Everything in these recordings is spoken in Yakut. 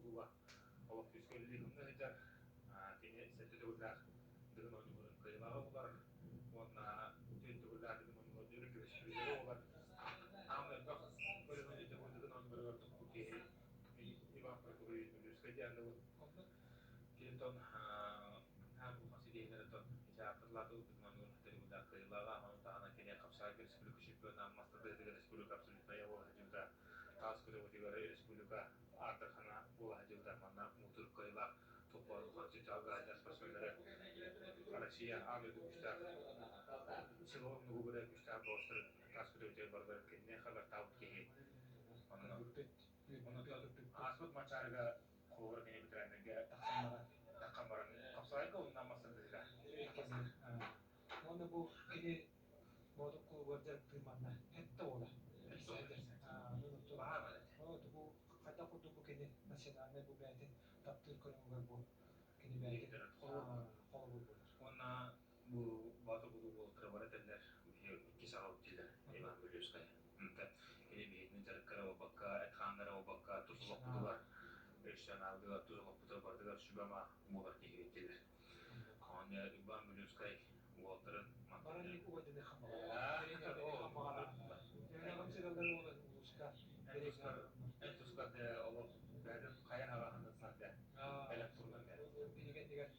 кулууба олох күүскэ үлэлии-хамныы сылдьар. Кини сэттэ төгүллээх Дыгын оонньууларын кыайыылааҕа буолар уонна түөрт төгүллээх Дыгын оонньууларын үрүҥ көмүс призерэ буолар. Аан элбэх көлөһүнү Дыгын оонньууларыгар туппут киһи Иван Прокопьевич Милюшка диэн аналын. Кинитон аан сидиэһинэритон театрлааты Дыгын оонньууларын төгүллээх кыайыылааҕа, ону таһынан кини хапсаҕайга республика чемпиона, мас тардыһыытыгар республика абсолютнай буола сылдьыбыта, таас күрэҕитигэр республика аатырхана буола сылдьыбыта. Манна муҥутуур кыайыылаах футбол чыпчаалга сылдьар спортсменнары Россия аан дойду күүстээх силовой нугу күүстээх бөҕөстөрүн таас күрэҕитигэр барыларын кинини хабартаабыт киһи. Онон ааспыт Манчаарыга холобура кини ветераннарга тахсан баран хапсаҕайга уонна мас тардыһыыга. Уонна бу кини Боотур кулубугар дьарыктыыр манна эттэ уола. Бу хайдах курдук бу кини национальнай бу бэйэтин таптыыр көрүҥүгэр бу кини бэйэтин холобур буолар. Уонна бу Боотур кулууба уолаттара бары этэллэр, иккис аҕабыт дииллэр Иван Гурьевскай. Кини биһигини дьарыккара буолбакка, эт-хааннара буолбакка, тус олохпутугар, өй-санаабытыгар, тус олохпутугар барытыгар сүбэ-ама буолар киһибит дииллэр. Ону Иван Гурьевскай уолаттарын Баран убайдыны хамаҕалар. Улууска Эн тускар да олох бэйэтин хайа аҕаһын сарда бэлэх турган Кинигэтигэр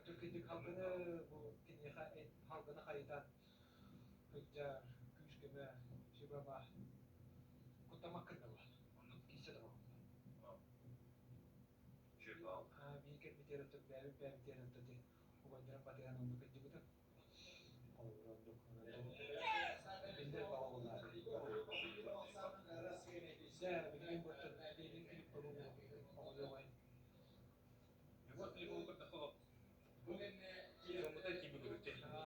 Түркүндүк халгыны бу киниэхэ халгыны хайытан сылдьар күүс-көмө сүбэ-ама куттаммаккын да буолар. Киирсэ да буолар. Биир кэлбитигэр бэйэбит бэйэбитигэр убайдарым батыһан оннук илдьибитим. Холобура оннук биллэр баҕа буоллаҕа. Дьэ, билигин буоттан Ленин Филипповы оҕолуоҕай. Вот его көрдөххө.